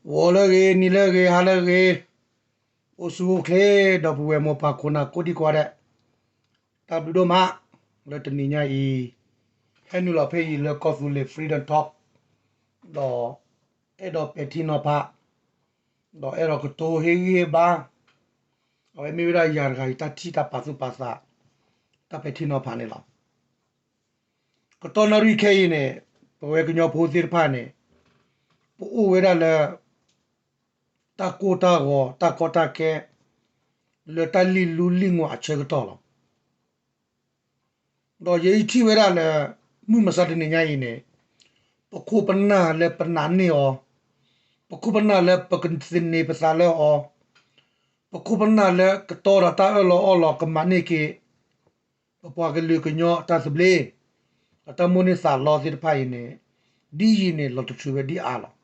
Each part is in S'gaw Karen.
ဂီၤလၢအဂ့ၤ, နံၤလၢအဂ့ၤ, ဟါလၢအဂ့ၤ, အိၣ်ဆူၣ်အိၣ်ချ့ ဒီပုၢ်ဝဲၢ်မိၢ်ပၢ်ခိၣ်နၢ်ကိးဒံကိးဂၤဒဲး, တၢ်ဘျုးဒိၣ်မး, လၢတနံၤညါအံၤ, ဟဲနုာ်လီၤဖဲအံၤလၢကီၢ်သူလ့ၤ Freedom Talk, ဒီးအဲၣ်ဒိးပဲာ်ထံနီၤဖး, ဒီးအဲၣ်ဒိးကတိၤဟ့ၣ်ဂံၢ်ဟ့ၣ်ဘါ, အဝဲမ့ၢ်ဝဲဒၣ်ယၤတဂၤအံၤ တၢ်ထံၣ်တၢ်ပာ်သူၣ်ပာ်သး, တၢ်ပဲာ်ထံနီၤဖးန့ၣ်လီၤ. ကတီၢ်နၣ်ရံၣ်ခဲအံၤန့ၣ်, ပဝဲကညီဖိသ့ၣ်တဖၣ်န့ၣ်, ပအိၣ်ဝဲဒၣ်လၢ တၢ်ကိၢ်တၢ်ဂီၤ တၢ်ကီတၢ်ခဲ, လၢတၢ်လံၣ်လူလံၣ်ငွးအဆၢကတီၢ်လီၤ. ဒီးယဲယထံၣ်ဝဲဒၣ်လၢ မုၢ်မဆါတနံၤညါအံၤန့ၣ်, ပခိၣ်ပနၢ်လၢပနာ်န့ၢ်အီၤ, ပခိၣ်ပနၢ်လၢပကသန့ၤပသးလၢအီၤ, ပခိၣ်ပနၢ်လၢကတီဒီးတၢ်အၢၣ်လီၤအီလီၤကမၤန့ၢ်က့ၤ ပပှၤကလုာ်ကညီအတၢ်သဘျ့, အတၢ်မိၣ်န့ၢ်သးလီသ့ၣ်တဖၣ်အံၤန့ၣ်, ဒ်အံၤန့ၣ် လီၤတထုးဝဲဒ်အါလီၤ.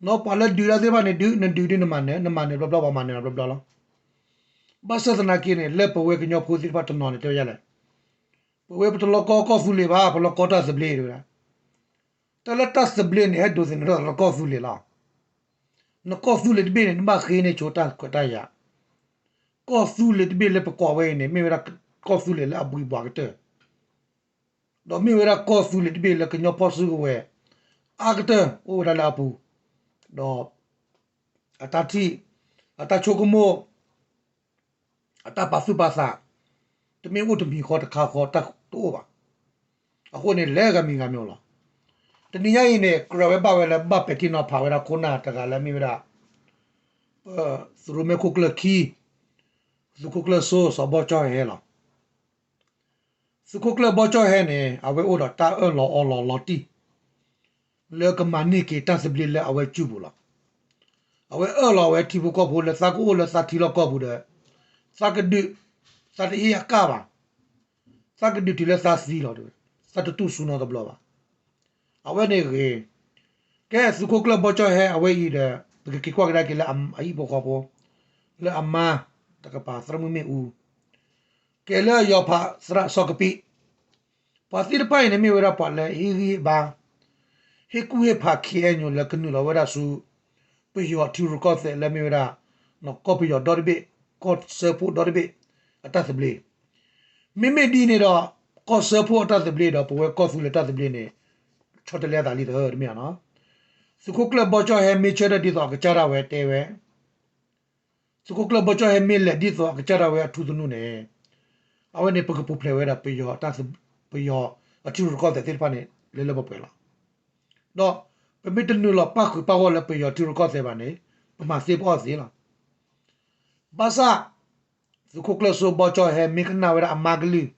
နီၢ်ပှၤလၢဒုးတၢ်သ့ၣ်တဖၣ်န့ၣ် ဒုးနဒုးဒ်နမၤနၢၤ, နမၤနၢၤဘျီဘျီ ပှၤမၤနၢၤဘျီဘျီလီၤ. ဘၣ်ဆၣ်သနာ်က့န့ၣ် လၢပဝဲကညီဖိသ့ၣ်တဖၣ်တနီၤန့ၣ် တဲဝဲဒ်လဲၣ်, ပဝဲပတလီၤကီကီၢ်သူလ့ၤဘၣ်, ပလီၤကီတၢ်သဘျ့တဲဝဲဒၣ်. တၢ်လၢတၢ်သဘျ့န့ၣ် ဟဲဒိးသန့ၤထီၣ်လၢကီၢ်သူလ့ၤလီၤ. နကီၢ်သူလ့ၤတဘ့ၣ်န့ၣ် နဘၣ်ဃ့န့ၢ်ဆိတၢ်ခွဲးတၢ်ယာ် ကီၢ်သူလ့ၤတဘ့ၣ်လၢပကိးဝဲအံၤန့ၣ် မ့ၢ်ဝဲဒၣ်ကီၢ်သူလ့ၤလၢအဘှံးဘှးကတၢၢ်, ဒီးမ့ၢ်ဝဲဒၣ်ကီၢ်သူလ့ၤတဘ့ၣ်လၢကညီဖီၣ်စုကဝဲၤအါကတၢၢ်အိၣ်ဝဲဒၣ်လၢအပူၤ, ဒီးအတၢ်ထံၣ်, အတၢ်ဆိကမိၣ်, အတၢ်ပာ်သူၣ်ပာ်သး, တမ့ၢ်အိၣ်တမံၤဃီတခါဃီတၢ်တအိၣ်ဘၣ်. အဃိန့ၣ် လဲၤဂၤမံၤဂၤမံၤလီၤ. တနံၤညါအံၤန့ၣ် ကြၢးဝဲဘၣ်ဝဲလၢဘၣ်ပဲာ်ထံနီၤဖးဝဲဒၣ်ခိၣ်နၢ်တဂၤလၢမ့ၢ်ဝဲဒၣ် ပသုးရိၣ်မဲခိၣ်ကျၢၢ်ခံ, သုးခိၣ်ကျၢၢ်စိစီၤဘီကၠီၣ်ဟဲလီၤ. သုးခိၣ်ကျၢၢ်ဘီကၠီၣ်ဟဲန့ၣ် အဝဲအိၣ်ဒီးတၢ်အၢၣ်လီၤအီလီၤလီၤတံၢ် လၢကမၤန့ၢ်က့ၤတၢ်သဘျ့လၢအဝဲစုပူၤလီၤ. အဝဲအၢၣ်လီၤအဝဲထံဖိကီၢ်ဖိလၢသးကအိၣ်လၢသးထံလီၢ်ကီၢ်ပူၤဒီး သးကဒုး, သးတအ့ၣ်အကၣ်ဘၣ်, သးကဒုးတုၤလၢသးသံလီၤ, သးတတူၢ်ဆူနီတဘျီဘၣ်. အဝဲန့ၣ်ဂ့ၤ, ကဲသုးခိၣ်ကျၢၢ်ဘီကၠီၣ်ဟဲအဝဲအံၤဒီး ပကက့ၤကွၢ်ကဒါက့ၤလၢအဟံၣ်ဖိဃီဖိ, လၢအမါ, တကပၤသရၣ်မုၣ်မ့ၣ်အူ, ကဲလၢယီၤဖးသရၣ်စီၤကပံး, ပှၤသ့ၣ်တဖၣ်အံၤန့ၣ်မ့ၢ်ဝဲဒၣ်ပှၤလၢဟ့ၣ်ဂံၢ်ဟ့ၣ်ဘါ, ဟ့ၣ်ကူၣ်ဟ့ၣ်ဖး ခ့အဲၣ်ယူၣ် လၢကနုာ်လီၤဝဲဒၣ်ဆူ ပယီၤထံရူၢ်ကီၢ်သဲးလၢမ့ၢ်ဝဲဒၣ် ကီၢ်ပယီၤဒီတဘ့ၣ်, ကီၢ်စၢဖှိၣ်ဒီတဘ့ၣ် အတၢ်သဘျ့. မ့မ့ၢ်ဒ်န့ၣ်ဒီး ကီၢ်စၢဖှိၣ်အတၢ်သဘျ့ဒီးပဝဲကီၢ်သူလ့ၤတၢ်သဘျ့န့ၣ် ဆီတလဲအသးလံတမ့ၢ်ဧါနီၤ. သုးခိၣ်ကျၢၢ်ဘီကၠီၣ်ဟဲမ့ၢ်ဆၢထၢၣ်ဒ်သိးအကစၢ်ဒၣ်ဝဲတဲဝဲ သုးခိၣ်ကျၢၢ်ဘီကၠီၣ်ဟဲမ့ၢ်လဲၤဒ်သိးအကစၢ်ဒၣ်ဝဲအထူသနူန့ၣ်, အဝဲန့ၣ်ပကပူၤဖျဲးဝဲဒၣ် ပယီၤအထံရူၢ်ကီၢ်သဲးသ့ၣ်တဖၣ်န့ၣ် လၢလၢပှဲၤပှဲၤလီၤ. ဒီးပမ့ၢ်တနုာ်လီၤပၣ်ဃုာ်ပၣ်ဂီၢ်လၢပယီၤထံရူၢ်ကီၢ်သဲးဘၣ်န့ၣ် ပမၤသ့ပအီၣ်သ့လီၤ. ဘၣ်ဆၣ် သုးခိၣ်ကျၢၢ်စိဘီကၠီၣ်ဟဲမ့ၢ်ကနၣ်ဝဲဒၣ်အမါကလုၢ်,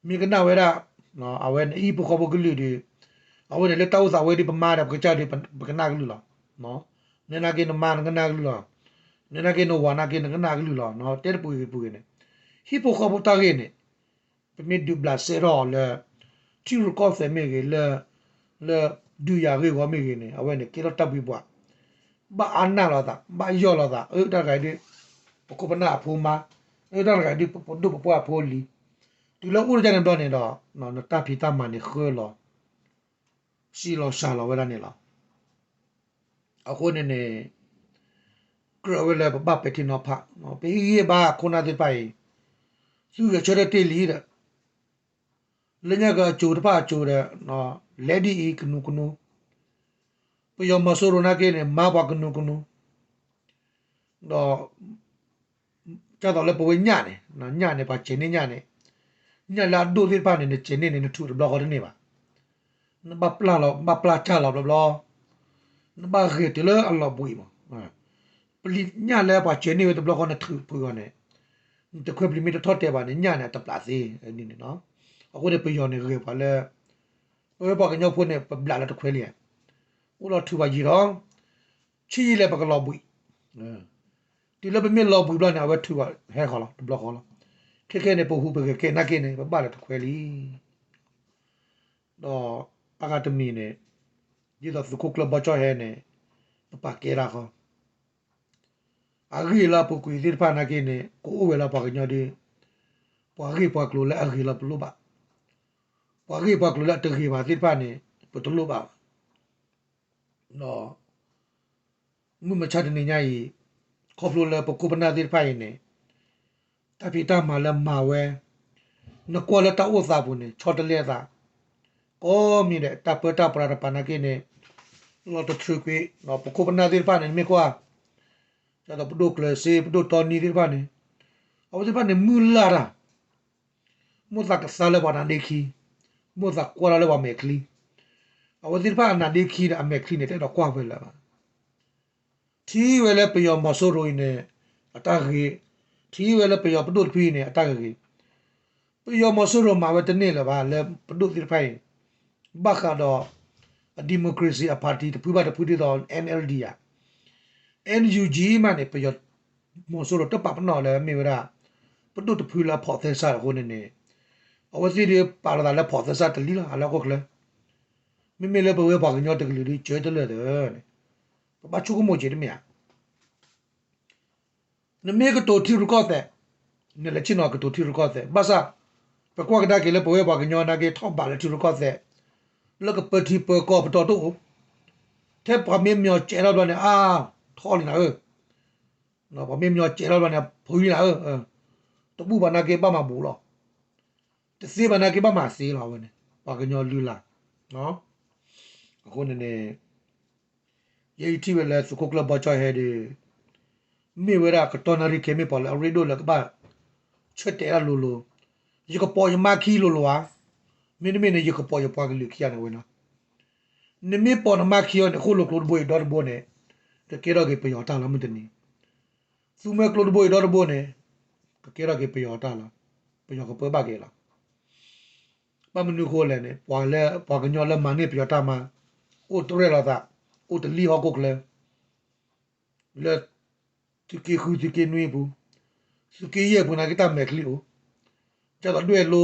မ့ၢ်ကနၣ်ဝဲဒၣ် အဝဲန့ၣ်အဟံၣ်ဖိဃီဖိကလုၢ်ဒီး အဝဲန့ၣ်လၢတၢ်အိၣ်သးဝဲဒီးပမါဒီးပကစၢ်ဒီး ပကနၣ်ကလုၢ်လီၤ. နဲနာ်က့နမါနကနၣ်ကလုၢ်လီၤ. နဲနာ်က့နဝၤနာ်က့နကနၣ်ကလုၢ်လီၤ. တဲတပူၤဂ့ၤတပူၤဂ့ၤန့ၣ်, ဟံၣ်ဖိဃီဖိတၢ်ဂ့ၢ်န့ၣ် ပမ့ၢ်ဒုးဘျးစဲထီၣ်အီၤလၢ ထံရူၢ်ကီၢ်သဲးမ့ၢ်ဂ့ၤ လၢ လၢဒုးယၤဂ့ၢ်ဝီမ့ၢ်ဂ့ၤန့ၣ် အဝဲန့ၣ် ကဲထီၣ်တၢ်ဘှံးဘှး, ဘၣ်အါနၢ်လိာ်သး, ဘၣ်ယီၢ်လိာ်သး, အၢ တၢ်တဂၤအံၤဒုး ပခိၣ်ပနၢ်အဖိမါ, အၢ တၢ်တဂၤအံၤဒုး ပဒိၣ်ပပှၢ်အဖိလံၤ, တုၤလၢအိၣ်တၢ်န့ၣ်ဘျီန့ၣ်ဒီး နတၢ်ဖံးတၢ်မၤန့ၣ်ဃၢလီၤ စံးလီၤစှၤလီၤဝဲဒၣ်န့ၣ်လီၤ. အဃိန့ၣ်န့ၣ် ကြၢးဝဲလၢပဘၣ်ပဲာ်ထံနီၤဖး, ပဟ့ၣ်ဂံၢ်ဟ့ၣ်ဘါခိၣ်နၢ်သ့ၣ်တဖၣ်အံၤ, သုဂဲၤဆၢထၢၣ်တ့ၢ်လံဒီး လၢညါကအစိၤတဖၣ်အစိၤဒီး လဲၤဒ်အံၤကနူၤကနူၤ, ပယီၤမီၤစိရိၤနာ်က့န့ၣ် မၤပှၤကနူၤကနူၤ, ဒီး ကၢ်သိးလၢပဝဲညၣ်န့ၣ်, ညၣ်န့ၣ် ပှၤစဲးန့ၢ်ညၣ်န့ၣ်, ညၣ်လၢအဒိၣ်သ့ၣ်တဖၣ်န့ၣ် နစဲးန့ၢ်န့ၣ် နထုးတဘျီဃီတန့ၢ်ဘၣ်. နဘၣ်ပျၢ်လီၤ ဘၣ်ပျၢ်တၢ်လီၤဘျီဘျီ, နဘၣ်ဂဲၤတုၤလၢအလီၤဘှံးမး. ပလံၤညၣ်လၢပှၤစဲးန့ၢ်ဝဲတဘျီဃီ နထုးဖုးအီၤန့ၣ်, နတခွဲပျံၤမ့ၢ်တထီၣ်တဲာ်ဘၣ်န့ၣ် ညၣ်န့ၣ် အတပျၢ်သ့န့ၣ်. အဃိန့ၣ် ပယီၤန့ၣ်ဂဲၤပှၤလၢ ပဝဲပှၤကညီဖိန့ၣ် ပဘျးလၢတခွဲလံဧါ. အိၣ်လီၤထုးဘၣ်ယံာ်ဒီး ဆံးယံာ်လဲၣ်ပကလီၤဘှံး, တုၤလၢပမ့ၢ်လီၤဘှံးဘျီန့ၣ် အဝဲထုးဘၣ်ဟဲဃီလီၤ တဘျီဃီလီၤ. ခဲခဲန့ၣ် ပဟူးပဂဲၤကဲနာ်က့န့ၣ် ပဘၣ်လၢတခွဲလံ. ဒီးအဂၤတမံၤန့ၣ် ဒ်သိးသုးခိၣ်ကျၢၢ်ဘီကၠီၣ်ဟဲန့ၣ် ပပာ်ကဲဒၣ်ဃီ အဂ့ၢ်လၢအပူၤကွံာ်သ့ၣ်တဖၣ်နာ်က့န့ၣ် ကအိၣ်ဝဲလၢပှၤကညီဒီး ပှၤဂ့ၢ်ပှၤကျိၤလၢအဂ့ၤလီၤပလိၣ်ဘၣ်, ပှၤဂ့ၢ်ပှၤကျိၤလၢအတဂ့ၤဘၣ်သ့ၣ်တဖၣ်န့ၣ် ပတလိၣ်ဘၣ်ဘၣ်. ဒီး မုၢ်မဆါတနံၤညါအံၤ ခီဖျိလၢပခိၣ်ပနၢ်သ့ၣ်တဖၣ်အံၤန့ၣ် တၢ်ဖံးတၢ်မၤလၢမၤဝဲ နကွၢ်လၢတၢ်အိၣ်သးပူၤန့ၣ် ဆီတလဲအသး ကိးမံၤဒဲး တၢ်ပၢတၢ်ပြးတပၤနာ်က့န့ၣ် လီၤတထြုးကွံာ် ပခိၣ်ပနၢ်သ့ၣ်တဖၣ်န့ၣ် နမ့ၢ်ကွၢ် ဒ်သိးပဒိၣ်ကျၢၤစ့ ပဒိၣ်တီနံသ့ၣ်တဖၣ်န့ၣ် အဝဲသ့ၣ်တဖၣ်န့ၣ် မုၢ်လၢ်တၢ် မိၣ်သးကသါလၢပှၤနါဒ့ခံ, မိၣ်သးကွၢ်လၢပှၤမဲာ်ချံ, အဝဲသ့ၣ်တဖၣ်အနါဒ့ခံဒီးအမဲာ်ချံန့ၣ် တအဲၣ်ဒိးကွၢ်ဝဲလၢၤဘၣ်. ထံၣ်ဝဲလၢပယီၤမီၤစိရိၤအံၤန့ၣ် အတၢ်ဂ့ၤ, ထံၣ်ဝဲလၢပယီၤပဒိၣ်တဖုအံၤန့ၣ် အတၢ်ဂ့ၤဂ့ၤ, ပယီၤမီၤစိရိၤမၤဝဲတန့ၢ်လၢၤဘၣ် လၢပဒိၣ်သ့ၣ်တဖၣ်အံၤ, ဘၣ်ဃးဒီး အ democracy အ party တဖုဘၣ်တဖုဒ်သိး NLD ဧါ, NUG မးန့ၣ် ပယီၤမီၤစိရိၤတပာ်ပနီၣ်လၢမ့ၢ်ဝဲဒၣ် ပဒိၣ်တဖုလၢအဖိးသဲစးအဃိန့ၣ်န့ၣ်, အဝဲသ့ၣ်ဒုးပာ်လီၤသးလၢဖိးသဲစးတလံၤလီၤ အလၢဟီၣ်ခိၣ်ချၢ, မ့မ့ၢ်လၢပဝဲပှၤကညီတကလုာ်ဒုး ကၢတလၢာ်သၢန့ၣ်, ပဘၣ်ဆိကမိၣ်က့ၤတမ့ၢ်ဧါ. နမ့ၢ်ကတိၤထံရူၢ်ကီၢ်သဲး, နလဲၤဆ့ၣ်နီၤကတိၤထံရူၢ်ကီၢ်သဲး, ဘၣ်ဆၣ် ပကွၢ်ကဒါက့ၤလၢပဝဲပှၤကညီနာ်က့ ထီၣ်ဘးလၢထံရူၢ်ကီၢ်သဲး, လၢကပၢထံပၢကီၢ်ပတီၢ်တအိၣ်, ထဲပှၤမ့ၢ်မျီစဲးထီၣ်ဘျီန့ၣ် အါ, ထီၣ်လံနၤဧၢ, ပှၤမ့ၢ်မျီစဲးထီၣ်ဘျီန့ၣ် ဖုလံနၤဧၢ, တဘူၣ်ဘၣ်နာ်က့ဘၣ်မၤဘူၣ်လီၤ, တသ့ဘၣ်နာ်က့ဘၣ်မၤသ့လီၤဝဲန့ၣ် ပှၤကညီလုၢ်လၢ်, အဃိန့ၣ်န့ၣ် ယဲယထံၣ်ဝဲလၢသုးခိၣ်ကျၢၢ်ဘီကၠီဟဲဒီး မ့ၢ်ဝဲဒၣ်ကတီၢ်နၣ်ရံၣ်ခဲမ့ၢ်ပှၤလၢအရ့ဒိၣ်လၢကဘၣ် ဆၢတဲာ်တၢ်လိၤလိၤ, ယကပိာ်ယမါခံလိၤလိၤဧါ, မ့တမ့ၢ်န့ၣ် ယကပိာ်ယပှၤကလုာ်ခံဂၤန့ၣ်ဝဲနီၤ, နမ့ၢ်ပိာ်နမါခံအီၤန့ၣ် ဃိၣ်လိာ်ကျိတဘိအံၤဒီတဘိန့ၣ် ကကဲထီၣ်က့ၤပယီၤတၢ်လီၤမုၢ်တနံၤ, သူမွဲကျိတဘိအံၤဒီတဘိန့ၣ် ကကဲထီၣ်က့ၤပယီၤတၢ်လီၤ, ပယီၤကပၢဘၣ်က့ၤလီၤ. ဘၣ်မနုၤဃိလဲၣ်န့ၣ် ပှၤလၢပှၤကညီလၢမၤန့ၢ်ပယီၤတၢ်မၤ အိၣ်တရဲၣ်လိာ်သး, အိၣ်တလံၣ်ဟီၣ်ခိၣ်ချၢ, လၢသုးက့ဃုသုးက့နွံအပူၤ, သုးက့ယဲၢ်အပူၤနာ်က့တၢ်မဲာ်ချံအိၣ်, ဒ်သိးဒွဲၣ်လိ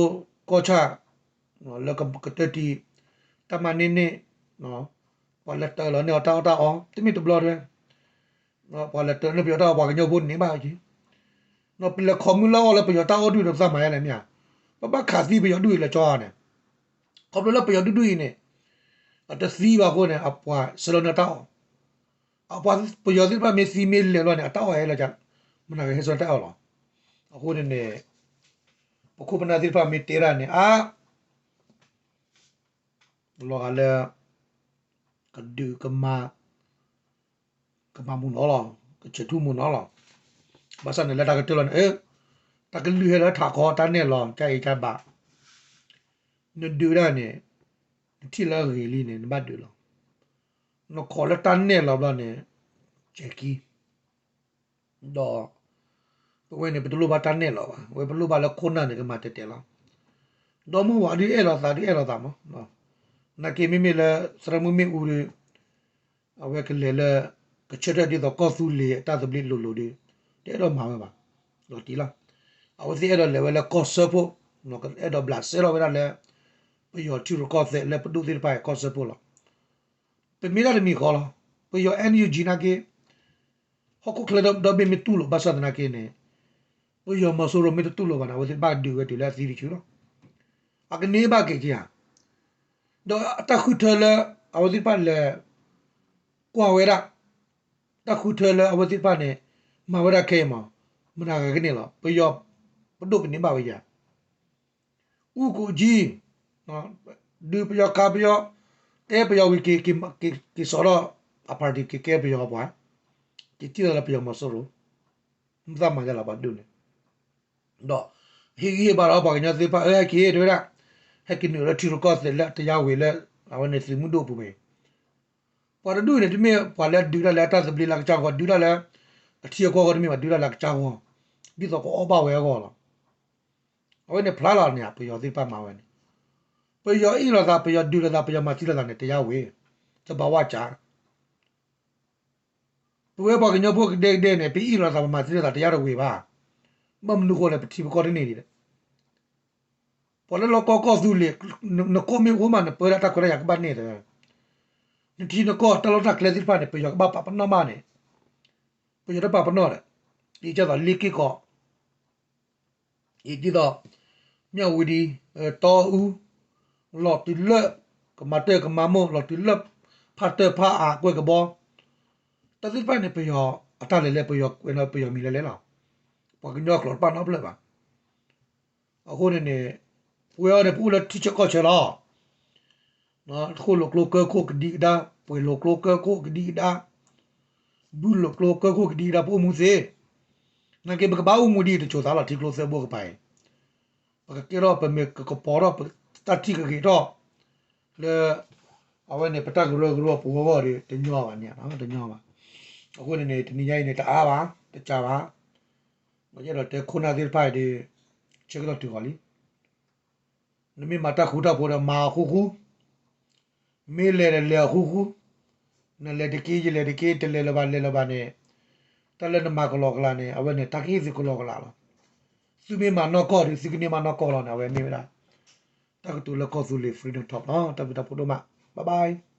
ကီၢ်ဆၣ် လၢကတၢၢ်တံၢ် တၢ်မၤန့ၢ်န့ၢ်, ပှၤလဲၤတၢၤလီၤန့ၢ်အီၤတၢ်အီၣ်တၢ်အီ တမ့ၢ်တဘျီတဝဲ ပှၤလဲၤတၢၤန့ၢ်ပယီၤတၢ်အီၣ် ပှၤကညီဖိန့ၢ်ဘၣ်က့ၤ, ပလဲၤခီမုၢ်လၢအီၣ်လၢပယီၤတၢ်အီၣ်ဒုၣ်ဒီးပသးမၤယါလဲၣ်မ့ၢ်ဧါ, ပဘၣ်ခးသံပယီၤဒုၣ်အံၤလၢကၠီန့ၣ်, ခီဖျိလၢပယီၤဒုၣ်ဒုၣ်အံၤန့ၣ် အတသံဘၣ်အဃိန့ၣ် အပှၤဆှၢလီၤန့ၢ်တၢ်အီၣ်, အပှၤပယီၤသ့ၣ်တဖၣ်မ့ၢ်သံမ့ၢ်လဲၤဘျီန့ၣ် အတၢ်အီၣ်ဟဲလီၤ, မနုၤကဟဲဆှၢတၢ်အီၣ်လီၤ, အဃိန့ၣ်န့ၣ် ပခိၣ်ပနၢ်သ့ၣ်တဖၣ်မ့ၢ်တဲတၢ်န့ၣ် အါ လီၤဂာ်လၢ ကဒုးကမၤ ကမၤမူနီၤလီၤ, ကဆဲးထူမူနီၤလီၤ, ဘၣ်ဆၣ်န့ၣ်လၢတၢ်ကတၢၢ်လီၤန့ၣ် တၢ်ကလုၢ်ဟဲလၢထးခီတၢ်နဲၣ်လီၤ တၢ်အံၤတၢ်ဘၣ်, နဒုးဒၣ်န့ၣ် နထံၣ်လၢအဂ့ၤလံန့ၣ် နဘၣ်ဒုးလီၤ, နခိးလၢတၢ်နဲၣ်လီၤဘျီန့ၣ် ကဲကံ ဒီး ပဝဲန့ၣ် ပတလိၣ်ဘၣ်တၢ်နဲၣ်လီၤဘၣ်, ဝဲပလိၣ်ဘၣ်လၢခိၣ်နၢ်န့ၣ် ကမၤတဲာ်တဲာ်လီၤ, ဒီမါဝၤဒုးအဲၣ်လီၤသးဒုးအဲၣ်လီၤသးမး, နာ်က့မ့မ့ၢ်လၢ သရၣ်မုၣ်မ့ၣ်အူဒီး အဝဲကလဲၤလၢ ကဆၢထၢၣ်ဒ်သိးကီၢ်သူလ့ၤအတၢ်သဘျ့လိၤလိၤဒီး တအဲၣ်ဒိးမၤဝဲဘၣ်, လီၤတံၢ်လီၤ, အဝဲသ့ၣ်အဲၣ်ဒိးလဲၤဝဲလၢကီၢ်စၢဖှိၣ်, အဲၣ်ဒိးဘျးစဲလီၤဝဲဒၣ်လၢ ပယီၤထံရူၢ်ကီၢ်သဲးလၢပဒိၣ်သ့ၣ်တဖၣ်အံၤကီၢ်စၢဖှိၣ်လီၤ, ပမ့ၢ်ဒၣ်တမံၤဃီလီၤ, ပယီၤ NUG နာ်က့ ဟီၣ်ခိၣ်ချၢဒီဘ့ၣ်မ့ၢ်တူၢ်လိာ်ဘၣ်ဆၣ်သနာ်က့န့ၣ်, ပယီၤမီၤစိရိၤမ့ၢ်တတူၢ်လိာ်ဘၣ်န့ၣ် အဝဲသ့ၣ်ဘၣ်ဒုးဝဲတုၤလၢအသံတဆူလီၤ, အကန့ၢ်ဘၣ်က့ၤက့ၤဧါ, ဒီးတၢ်ဃုထၢလၢ အဝဲသ့ၣ်တဖၣ်လဲၤ ကွၢ်ဝဲဒၣ်, တၢ်ဃုထၢလၢအဝဲသ့ၣ်တဖၣ်န့ၣ် မၤဝဲဒၣ်ခဲအံၤမး, မနုၤဂၤကန့ၢ်လီၤ, ပယီၤ ပဒိၣ်ကန့ၢ်ဘၣ်ဝဲယၤ အူကိးကၠံ, ဒုးပယီၤခးပယီၤ, တဲပယီၤဝံၤက့ၤ က့ၤစိာ်ထီၣ် အ party က့ၤကဲပယီၤပှၤ, က့ၤထံၣ်လီၤလၢပယီၤမီၤစိရိၤ, မ့ၢ်သးမၤယါလီၤပှၤဒုးန့ၣ်, ဒီး ဟ့ၣ်ဂံၢ်ဟ့ၣ်ဘါလီၤပှၤကညီသ့ၣ်တဖၣ် အၢ ဟဲက့ၤတဲဝဲဒၣ်, ဟဲက့ၤနုာ်လၢထံရူၢ်ကီၢ်သဲးလၢတရားဝင်လၢ အဝဲန့ၣ်သုးမုၢ်ဒိၣ်ပူၤမ့ၢ် ပှၤတဒူၣ်န့ၣ် တမ့ၢ်ပှၤလၢအဒုးတၢ်လၢအတၢ်သဘျ့လၢအကစၢ်ဂီၢ်, ဒုးတၢ်လၢ အထံအကီၢ်အဂီၢ် တမ့ၢ်ဘၣ် ဒုးတၢ်လၢအကစၢ်ဂီၢ်, ဒ်သိးကအီၣ်ဘၣ်ဝဲအဂီၢ်လီၤ. အဝဲန့ၣ်ဖျါလီၤန့ၣ် ပယီၤသ့ၣ်တဖၣ်မၤဝဲန့ၣ်, ပယီၤအ့ၣ်လိာ်သး ပယီၤဒုးလိာ်သး ပယီၤမၤသံလိာ်သးန့ၣ် တရားဝင်, သဘာဝကျ, ပဝဲပှၤကညီဖိကဒဲကဒဲန့ၣ် ပအ့ၣ်လိာ်သး ပမၤသံလိာ်သး တရားဝင်ဘၣ်. ဘၣ်မနုၤဃိလဲၣ် ပထံပကီၢ်တန့ၢ်ဒံး ပှၤလၢလီၢ်ကီၢ်ကီၢ်သူလ့ၤ နကိးမ့ၢ်အိၣ်မး နပၢဒၣ်တၢ်ခွဲးတၢ်ယာ်ကဘၣ်န့ၢ်သၢ, နထံနကီၢ်တၢ်လီၢ်တၢ်ကျဲသ့ၣ်တဖၣ်န့ၣ် ပယီၤကဘၣ်ပာ်ပနီၣ်မးန့ၣ်, ပယီၤတပာ်ပနီၣ်ဒီး, အံၤကသိးလ့က့ၢ်ကီး, အံၤဒ်သိး, မၠၣ်ဝတံၤ, တီအူ, လီၤတုၤလၢ, ကမၤတၢ်ကမၤမိၢ် လီၤတုၤလၢ, ဖးတၢ်ဖးအါကွဲၢ်ကဘီ, တၢ်သ့ၣ်တဖၣ်န့ၣ် ပယီၤအတၢ်လဲၤလဲၣ် ပယီၤကွဲးနီၣ် ပယီၤမံၤလဲၣ်လဲၣ်လီၤ. ပှၤကညီကျိာ်တပာ်နီတဖျၢၣ်ဘၣ်. အဃိန့ၣ်န့ၣ် ပဝဲအံၤန့ၣ် ပအိၣ်လၢထံဆၢကီၢ်ဆၢလီၤ. ဃိၣ်လိာ်ကျိကၢခိၣ်ကဒံကဒါ, ပှဲၤလိာ်ကျိကၢခိၣ်ကဒံကဒါ, ဘုၣ်လိာ်ကျိကၢခိၣ်ကဒံကဒါ ပအိၣ်မူသ့. နာ်က့ ပကဘၣ်အိၣ်မူဒ်အံၤတစိၤသးလီၤ ထံကျိသၢဘိကပၤအံၤ, ပကကဲထီၣ် ပမ့ၢ်ကကပီၤထီၣ် ပတၢ်ထံၣ်ကဂ့ၤထီၣ် လၢ အဝဲန့ၣ် ပတၢ်ကရၢကရိပူၤအဂီၢ်ဒီး တညီဘၣ်န့ၣ် တညီဘၣ်. အဃိန့ၣ်န့ၣ် တနံၤညါအံၤန့ၣ် တအါဘၣ် တစှၤဘၣ်. ယအဲၣ်ဒိးတဲခိၣ်နၢ်သ့ၣ်တဖၣ်အံၤဒီး ဆၢကတီၢ်တုၤဃီၤလံ. နမ့ၢ်မၤတၢ်ဃူတၢ်ဖိးဒီးမၤအီၤဃူဃူ, မ့ၢ်လဲၤဒီးလဲၤအီၤဃူဃူ, နလဲၤတက့ၢ် ယလဲၤတက့ၢ် တလဲၤလၢၤဘၣ် လဲၤလၢၤဘၣ်န့ၣ်, တၢ်လၢနမၤကလီကလီန့ၣ် အဝဲန့ၣ် တၢ်ကဟ့ၣ်သုကလီကလီလီၤ. သုမ့ၢ်မၤနီၢ်ကီၢ်ဒီး သုကန့ၢ်မၤနီၢ်ကီၢ်လီၤန့ၣ် အဝဲမ့ၢ်ဝဲဒၣ် တၢ်ကတိၤလၢကီၢ်သူလ့ၤ Freedom Talk လီၤ. တၢ်ဘျုးတၢ်ဖှိၣ်ဒိၣ်မး, bye bye.